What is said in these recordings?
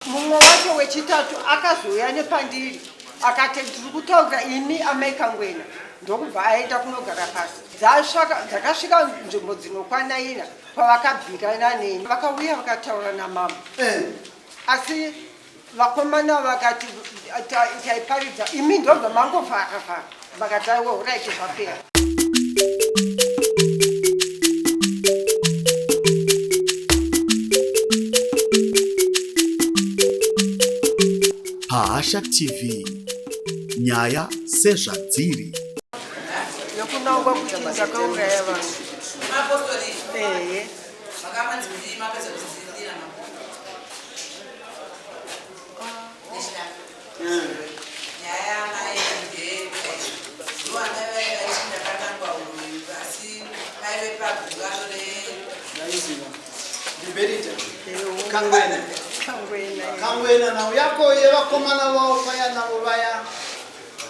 Mumwe wacho wechitatu akazouya nepandiri akati ndiri kutaura imi amai Kangwena, ndokubva aenda kunogara pasi. Dzakasvika nzvimbo dzinokwana ina kwavakabvikana neni, vakauya vakataura namambo. Asi vakomana vakati taiparidza imi ndobva mangovhara vhara, vakati aiwa uraiti zvapera. Pahasha TV, nyaya sezvadziri. Yokunangwa kuti ndakauraya vanhu. Ehe. Kangwena Kangwena nhau yako yevakomana vavo paya navo vaya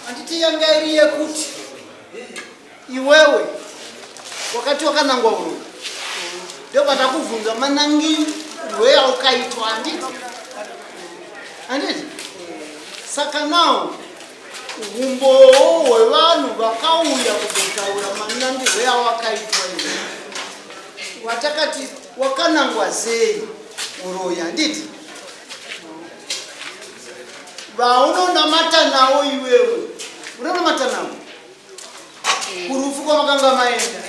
handiti yanga iri yekuti Iwewe wakati wakanangwa uroyi ndobva takubvunza manangirwe aukaitwa handiti handiti saka now umbowo hwevanhu vakauya kuzotaura manangirwe awakaitwa iwe watakati wakanangwa sei uroyi handiti vaunonamata nawo iwewe unonamata nawo kurufu kwamakanga maenda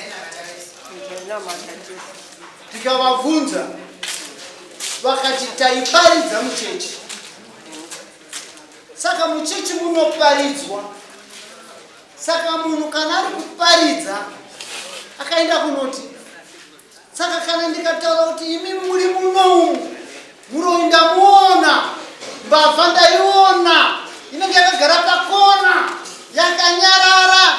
tikavabvunza vakati taiparidza muchechi saka muchechi munoparidzwa saka munhu kana ari kuparidza akaenda kunoti Saka kana ndikataura kuti imi muri muno umu muroyi ndamuona, mbavha ndaiona, inenge yakagara pakona yakanyarara.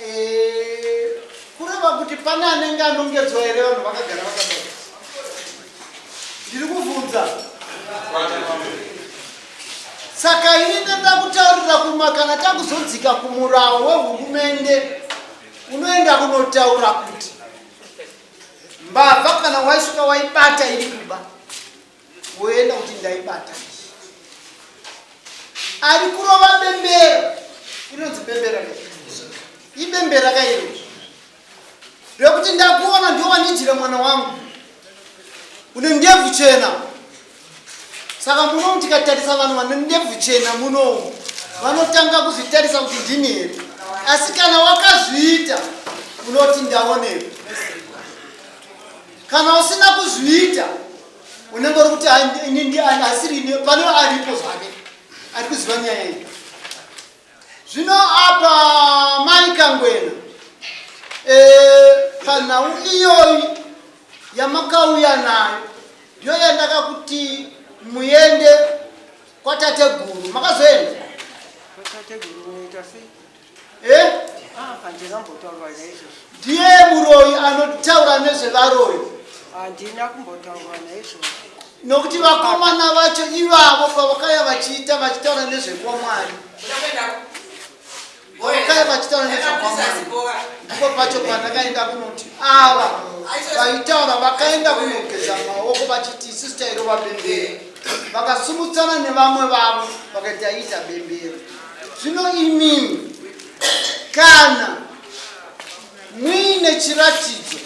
Eh, kureva kuti pane anenge anongedzwa here vanhu vakagara vakadai? Ndiri kubvunza. Saka ini ndoda kutaurira kuma kana takuzodzika kumurawo wehurumende Unoenda kunotaura kuti mbavha kana waisvika waibata iri kuba, woenda kuti ndaibata. Ari kurova bembera, inonzi bembera ibembera kairo rekuti ndakuona ndiwo wandidyira mwana wangu une ndebvu chena. Saka munomu tikatarisa vanhu vane ndebvu chena munomu vanotanga kuzvitarisa kuti ndini here, asi kana wakazviita unoti ndaonepi. Kana usina kuzviita unenge uri kuti asiri ini, pane aripo zvake ari kuziva nyaya iyi. Zvino apa mai Kangwena e, panhau iyoyi yamakauya nayo ndiyo yandakakuti muende kwatateguru makazoenda eh? Ah, ndiye muroyi anotaura nezvevaroyi handina kumbotaurwa naizvozvo nokuti vakomana vacho ivavo pavakauya vachiita vachitaura nezvekwamwari Vakauya vachitaura nezvakwamwari ndipo pacho pandakaenda kunoti ava vaitaura vakaenda kunogeza maoko vachiti isusu tairova bembera vakasumutsana nevamwe vavo vakati taiita bembera zvino imimi kana muine chiratidzo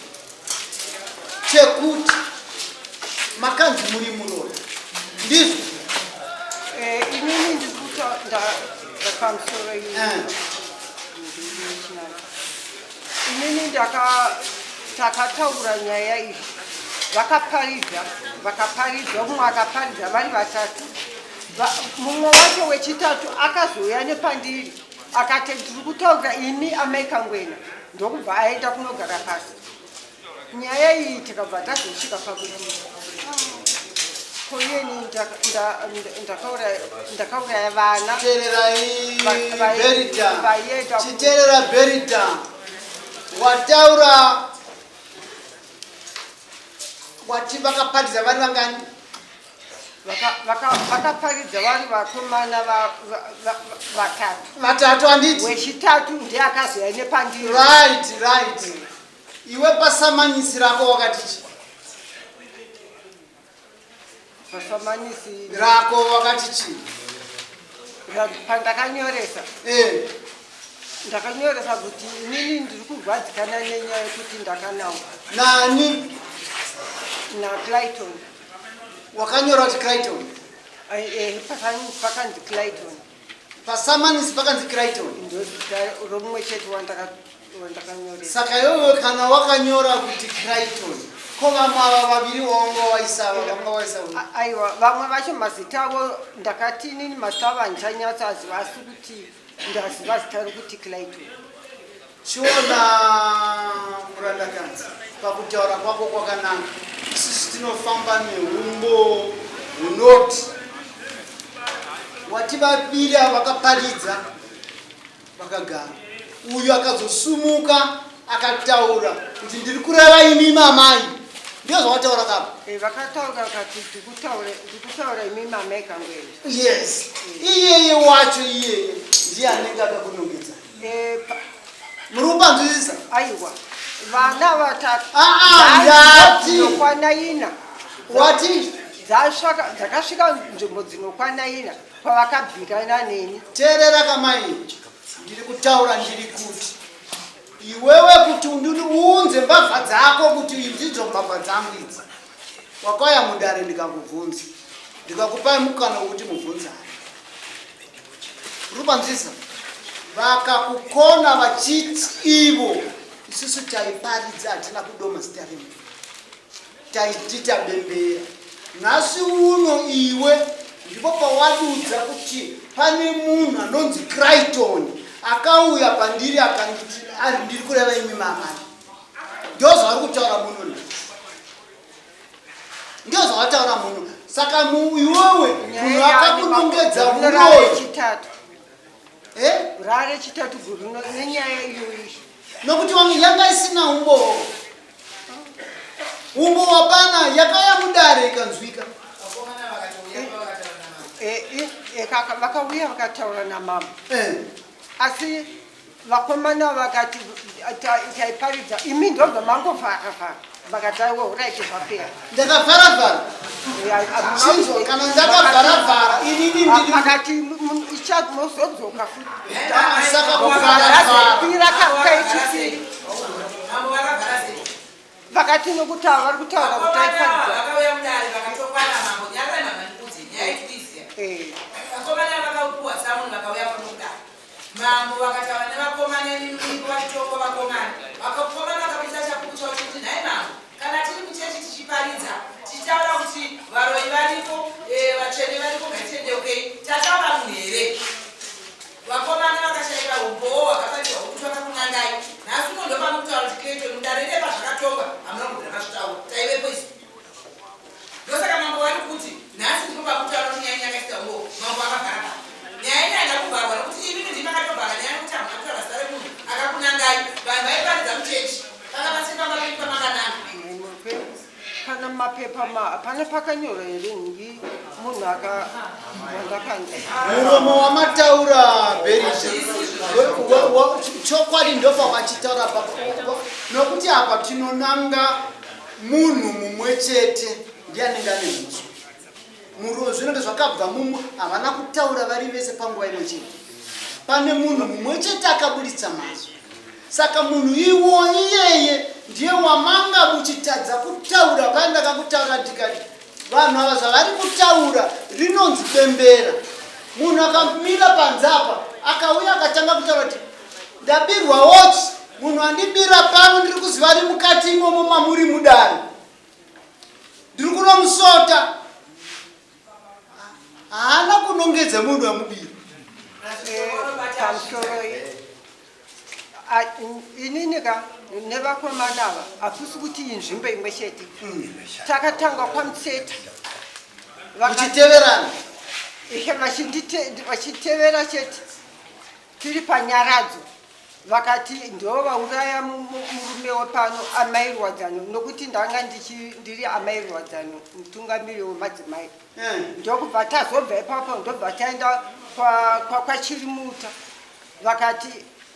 chekuti makanzi muri muroyi ndizvo eh, inini ndikupamusoro eh. inini takataura nyaya iyi vakaparidza vakaparidza mumwe akaparidza vari vatatu mumwe wacho wechitatu akazouya nepandiri akati ndiri kutaura imi amai Kangwena ndokubva aenda kunogara pasi nyaya iyi tikabva tazosvika pakuti koyeni ndakauraya vana chiterera berita wataura wati vakaparidza vari vangani Vakaparidza vari vakomana vatatu. Vatatu handiti? Wechitatu ndiye akazouya nepandiri. Right, right. Iwe pasamanisi rako wakati chi? Pasamanisi rako wakati chii? Pandakanyoresa Eh. Ndakanyoresa kuti inini ndiri kurwadzikana nenyaya yekuti ndakanangwa. Nani? NaClayton. Wakanyora kuti Clayton? Pakanzi Clayton. Pasamanisi pakanzi Clayton. Ndozita romumwe chete wandakanyoresa. Saka iwewe kana wakanyora kuti Clayton, ko vamwe ava vaviri wanga waisa vanga waisa? Aiwa, vamwe vacho mazita avo ndakati inini mazita avo handichanyatsoaziva, asi kuti ndaziva zita rokuti Clayton. Chiona murandakadzi, pakutaura kwako kwakanaka, isusu tinofamba neumbo hunoti wati vaviri ava vakaparidza vakagara, uyu akazosumuka akataura kuti ndiri kureva imi mamai. Ndiyo zvawataura kapa? Vakataura vakati ndikutaura imi mamai Kangwena. Yes, iyeye wacho iyeye ndiye anenge akakunongedza. Muri kupanzwisisa? Aiwa, vana vatatu. Ah, ah, ndati. Dzinokwana ina. Wati? Dzakasvika nzvimbo dzinokwana ina pavakabvikana neni. Teerera kamai, ndiri kutaura, ndiri kuti iwewe kuti uunze mbavha dzako kuti ndidzo mbavha dzangu idzi, wakauya mudare ndikakubvunza, ndikakupai mukana wekuti mubvunzane. Uri kupanzwisisa? Vakakukona vachiti ivo isusu taiparidza, hatina kudoma zita remunhu, taiti tabembera. Nhasi uno iwe ndipo pawadudza kuti pane munhu anonzi Crichton akauya pandiri akanditi ari ndiri kureva imi mamai. Ndo zvavari kutaura muno nhasi, ndo zvavataura muno. Saka iwewe munhu akakunongedza uroyi. Rechitatu. Eh? Rarechitatu guru nenyaya iyoyi. Nokuti wamwe yanga isina umbowo, umbo wapana, yakauya mudare ikanzwika. Vakauya vakataura namama. Eh. Asi vakomana vakati taiparidza, imi ndobva mangovharavhara. Vakati aiwa, uraiti zvapera. Ndakavharavhara? Chinzwa, kana ndakavharavhara inini ndiri Vakati mozodzoka futi. Ah, saka kuvharavhara Kwira kaichipiri. Vakati nokuti vari kutaura kuti taiparidza. Vakauya mudare vakatongwana mambo. Nyarara mama, ndikudze nyaya yetikuiziya. Vakomana vakapuwa samuni, vakauya pano kudare, mambo vakataura nevakomana nemuripo vachitongwa. Vakomana, vakomana vakapisa chapupu chavo chekuti nhai mambo, kana tiri muchechi tichiparidza, tichitaura kuti varoyi variko, vatsvene variko, ngatitendeukei, tataura munhu here? Vakomana vakashayika umbowo hwakafanirwa hwekuti vakakunangai. Nhasi uno ndopamukutaura kuti Clayton. Mudare repa zvakatongwa hamuna kubvira mazvitaura, taivepo isu. Ndosaka mambo vari kuti nhasi ndipo pakutaura kuti nyaya yakaita umbowo. Mambo akavhara pa nyaya ino haina kuvharwa nokuti imimi ndimi makatobhara nyaya, nokuti hamuna kutaura zita remunhu akakunangai. Vanhu vaiparidza muchechi, panga pasiri pamba penyu pamakananga. Kana mapepa ma hapana pakanyorwa here nhingi munhu aka wandakanzi? Muromo wamataura Berisha, chokwadi ndopa wachitaura nokuti apa tinonanga munhu mumwe chete ndiye anenge ane mhosva. Muro zvinenge zvakabva mumwe, havana kutaura vari vese panguva imwe chete. Pane munhu mumwe chete akaburitsa mazwi, saka munhu iwo iyeye ndiye wamanga muchitadza kutaura. Paya ndakakutaura ndikati vanhu ava zvavari kutaura rinonzi bembera. Munhu akamira panze apa akauya akatanga kutaura kuti ndabirwa watch, munhu andibira pano ndiri kuziva ari mukati imomo mamuri mudare, ndiri kunomusota, haana kunongedza munhu amubira. Pamusoro inini ka nevakomana ava hakusi kuti inzvimbo imwe chete. Takatanga kwaMutseta. Muchiteverana? Ihe, vachitevera chete. Tiri panyaradzo vakati ndo vauraya murume wepano, amai Rwadzano, nokuti ndanga ndiri amai Rwadzano, mutungamiri wemadzimai. Ndokubva tazobva ipapo, ndobva taenda kwaChirimuta. Vakati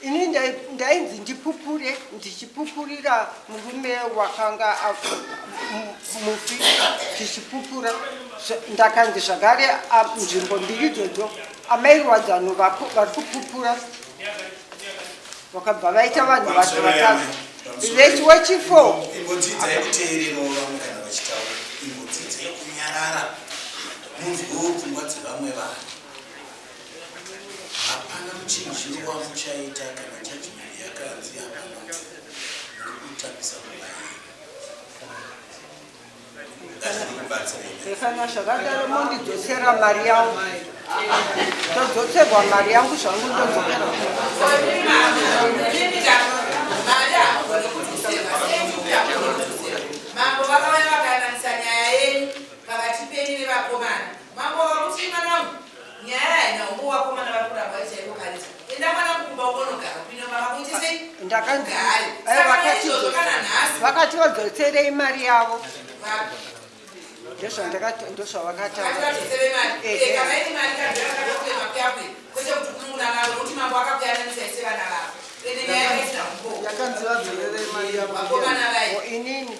ini ndainzi ndipupure, ndichipupurira murume wakanga mufi, tichipupura. Ndakanzi zvakare nzvimbo mbiri idzodzo amai Ruwadzano vari kupupura vakabva vaita vanhu vacho vatatu veti wechifo. Imbodzidzai kuteererawo vamwe kana vachitaura, imbodzidzai kunyarara munzwewo pfungwa dzevamwe vanhu. Hapana muchinjiro wamuchaita kana judgment yakanzi hapana mvumo. Muri kutambisa nguva yenyu. Kana zvakadaro mondidzosera mari yangu, ndodzoserwa mari yangu zvangu ndodzokera. Mambo vakauya vakayananisa nyaya yenyu pakati penyu nevakomana. Mambo vakuti mwana wangu, nyaya haina umbo, vakomana vari kuramba chaiko karidza. Enda mwana kumba ukonogara kupinda mama kuite sei? Ndakanzi Ugare. eh, Saka vakati naizvozvo kana nhasi vakati vadzoserei mari yavo, ndozvavakataura. Vatodzosere mari. Ehe. Kana iri mari kanzvakatokwema kuyakwe kwete kuti kunun'una vavo nokuti mambo akakuyananisa ise vana vavo ende nyaya yakaisina umbo. Yakanzi vadzorere mari yavo. Vakomana vai. O, inini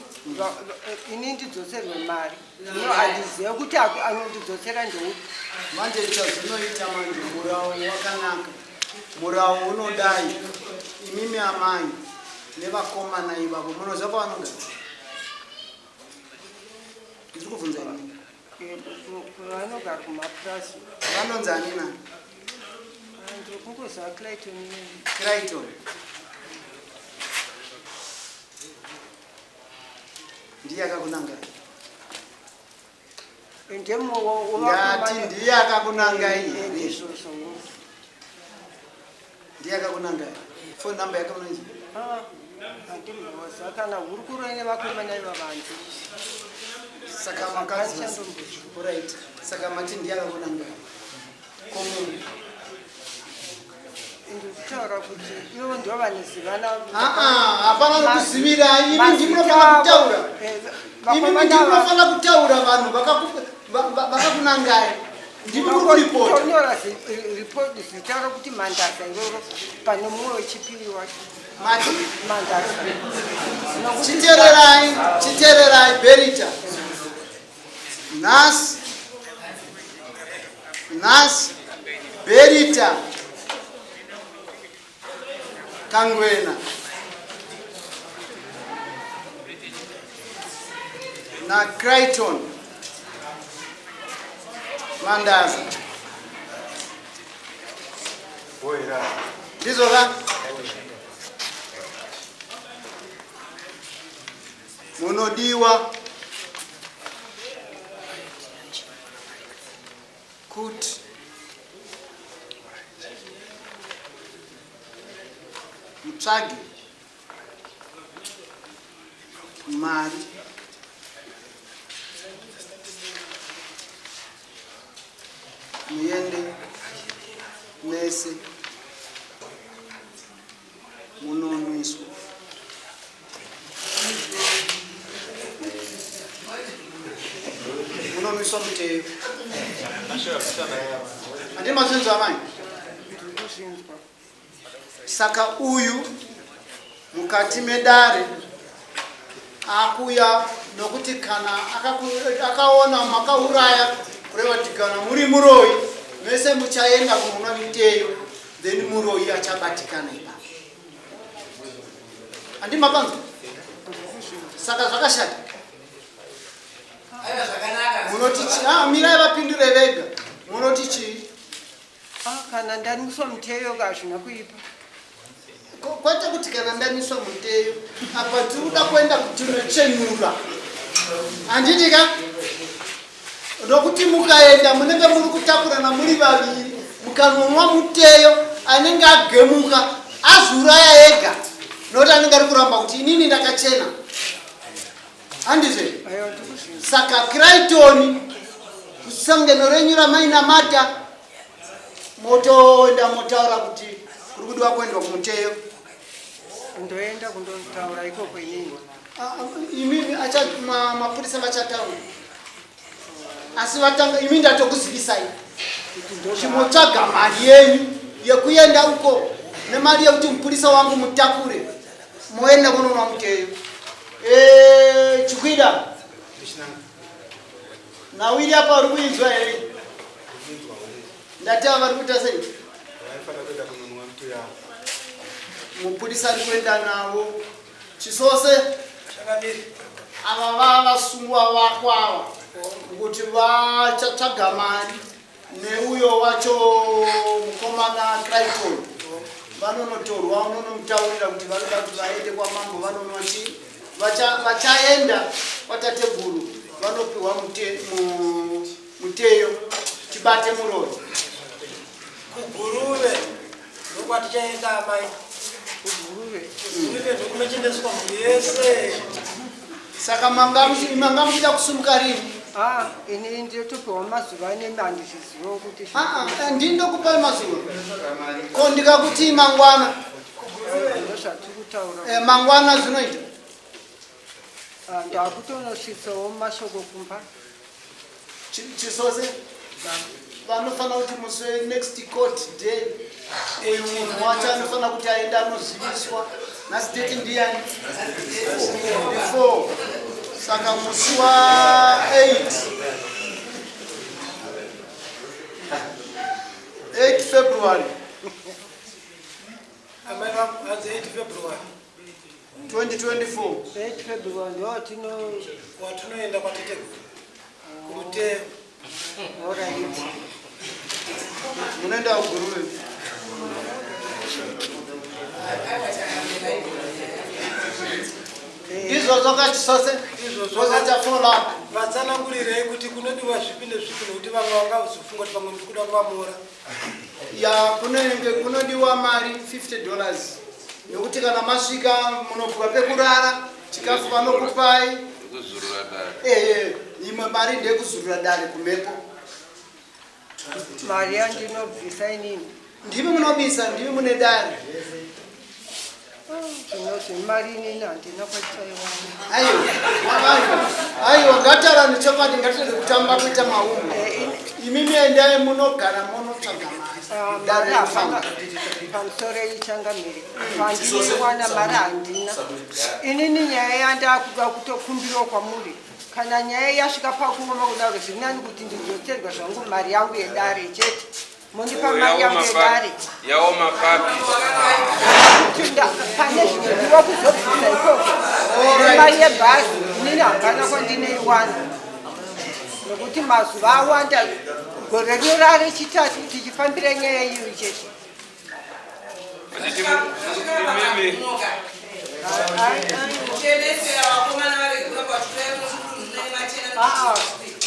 inini ndidzoserwe mari no handizive kuti anondidzosera ndeupi. Manje chazvinoita manje, murau wakanaka, murau unodai imimi amai nevakomana ivavo munoziva pavanogara? Ndiri kubvunza imimi. Vanogara kumapurasi. Vanonzi ani nani? Ndiri kungoziva Clayton. Crichton ndiye akakunangai? Ndati ndiye akakunangai here? Ndizvozvo. Ndiye akakunangai? Phone number yake unoiziva? Handimboziva kana hurukuro nevakomana iva vantu. Saka makazi, right, saka mati ndiye akakunangai komunhu? Ndikutaura kuti ivo ndo vanozivana. Aa, hapana nokuzivirai. Imi ndimunofanira kutaura, imi ndimunofanira kutaura vanhu vakakunangai, ndimi muri kuripota. Tonyora ripoti zita rokuti Mandaza iroro pane mumwe wechipiri wacho. Mati Mandaza. Chitererai, chitererai. Berita, nhasi, nhasi Berita Kangwena naCrichton Mandaza, ndizvo ka? Munodiwa kuti mutsvage mari muende mese munonwiswa munonwiswa muteyo. Handii mazvinzwa, amai? Ndikuzvinzwa. Saka uyu mukati medare akuya nokuti kana akaona makauraya, kureva kuti kana muri muroyi mese muchaenda kunonwa miteyo, then muroyi achabatikana ipapo. Handi mapanzwa? Saka zvakashata? Aiwa, zvakanaka. Munoti chii? Ah, mirai vapindure vega. Munoti chii? Ah, kana ndaniswa muteyo hazvina kuipa. Kwete kuti kana ndaniswa muteyo. Apa tiri kuda kuenda tinochenura, handiti ka? Nokuti mukaenda munenge muri kutakurana muri vaviri, mukanonwa muteyo anenge agemuka azviuraya ega, nokuti anenge ari kuramba kuti inini ndakachena, handizve? Aiwa, ndikuzvinzwa. Saka Crichton, kusangano renyu ramainamata, motoenda motaura kuti kuri kudiwa kuendwa kumuteyo. Ndoenda kundotaura ikoko inini? Ah, ah, imimi mapurisa vachataura, asi vatanga imi ndatokuzivisai. Kuti ndo Chimotsvaga mari yenyu yekuenda uko nemari yekuti mupurisa wangu mutakure moenda kunonwa muteyo. Chikwida Nawiri apa uri kuinzwa here? Ndati ava vari kuita sei? Mupurisa ari kuenda navo. Chisose ava vava vasungwa vako ava kuti vachatsvaga mari neuyo wacho mukomana Crichton vanonotorwa unonomutaurira kuti vanoda kuti vaende kwamambo vanonwa chii vachaenda kwatateguru vanopiwa muteyo tibate muroyi kuguruve ndokwatichaenda amai kuguruve guruve ndokunochendeswa mhuri yese saka manga muchida kusumuka rini ah, ini ndinotopiwa mazuva anemi handizvizivo kuti ah, ah, ndini ndokupai mazuva ko ndikakutii mangwana ndozvatiri kutaura eh, mangwana zvinoita ah, ndakutonosvitsawo mashoko kumba chisose vanofanira kuti musi wenext court day uyu munhu wacho anofanira kuti aende anoziviswa nhasi date ndiyani before saka musi wa 8 8 february Amai vangu hanzi 8 February 2024. 8 February ndo tino watinoenda kwateteguru kuruteyo. Alright. Munoenda kuGuruve. Ndizvozvo kachisose. Izvozvo Zvozachafola. Vatsanangurirei kuti kunodiwa zvipi nezvipi nekuti vamwe vangazofunga kuti pamwe ndikuda kuvamora. Ya kunenge kunodiwa mari 50 dollars nekuti kana masvika munopiwa pekurara chikafu vanokupai ehe imwe mari ndeyekuzurura dare kumhepo Mari yandinobvisa inini ndimi munobisa ndimi mune dare Zvino zvemari inini handina kwatichaiwana. Aiwa, aiwa, ngataura nechokwadi ngatirege kutamba kuita maumbo. Eh, Imimi endai munogara munotsvaga mari. Ah, Dare mari hapana rifamba. pamusoro ichangamire pandinoiwana mari handina inini nyaya yandakuda kutokumbirawo kwamuri kana nyaya yasvika pakuoma kudaro zviri nani kuti ndidzoserwa zvangu mari yangu yedare chete Mundipa mari yangu yedare. Yaoma papi? Tinda pane zvinodiwa kuzobvisa ikoko. Mari yebhazi inini hapana kwandinoiwana. Nokuti mazuva awanda gore rino rarechitatu tichifambira nyaya iyoyi chete. Imimi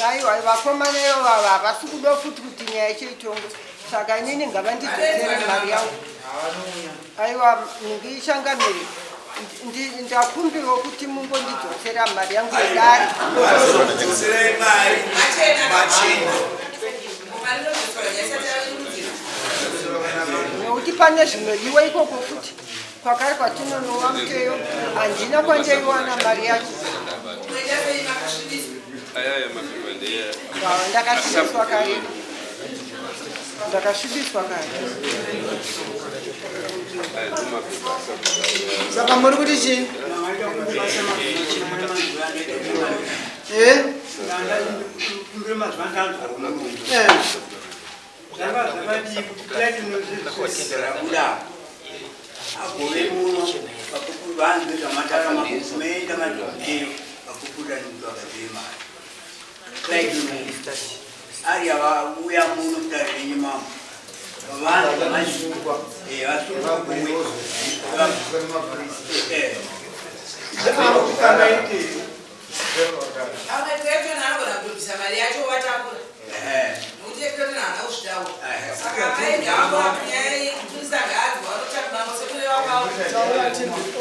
Aiwa vakomana ivava havasi kuda futi kuti nyaya yacho itongwe saka inini ngavandidzosere mari yangu aiwa ndichangamire ndakumbirwa kuti mungondidzosera mari yangu yedare Dzoserai mari machena. Nokuti pane zvinodiwa ikoko futi kwakare kwatinonowa muteyo handina kwandaiwana mari yacho. Ndakasvibiswa kare. Ndakasvibiswa kare. Saka muri kuti chii? Eh? Eh. Ari vauya muno mudare renyu mambo vanhu vasungwa vasungwa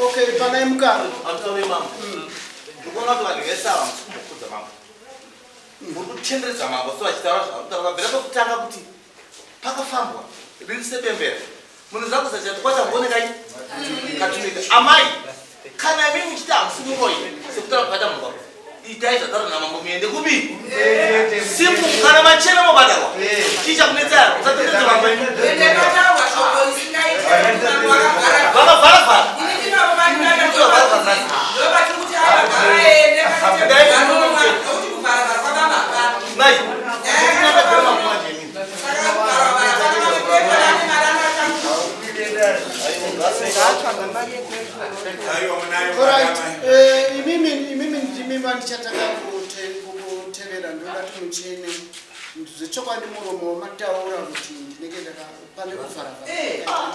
Okay, panai mukana. Ndikuona kuti vanhu vese ava musikukudza mambo. Muri kutenderedza mambo so vachitaura zvavari kutaura. Vabvira pekutanga kuti pakafambwa riri sebembera. Munoziva kuzachati kwachangooneka katumika. Amai, kana imi muchiti hamusi muroyi sekutaura kwakaita munhu itai zvataura namambo muende kupi? Simple, kana machena mobhadharwa. Chii chakunetsai? Musatenderedze mambo imi. Vakavharavhara. Aiwa, munayo Alright, madama. imimi ndimi vandichatanga kutevera. Ndoda timuchene zvechokwadi muromo wamataura kuti ndinenge pane kuvharavhara,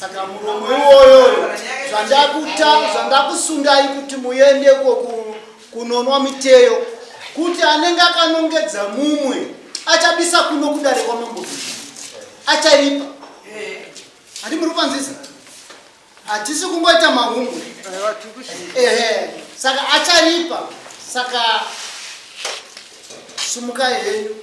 saka muromo iwoyoyo zvandakusundai kuti muende kunonwa miteyo, kuti anenge akanongedza mumwe achabisa kuno kudare kwamambo acharipa. Handi muri kupanzisa? Hatisi kungoita mahumbwe. Aiwa, tiri kuzviita. Ehe, saka acharipa. Saka sumukai henyu.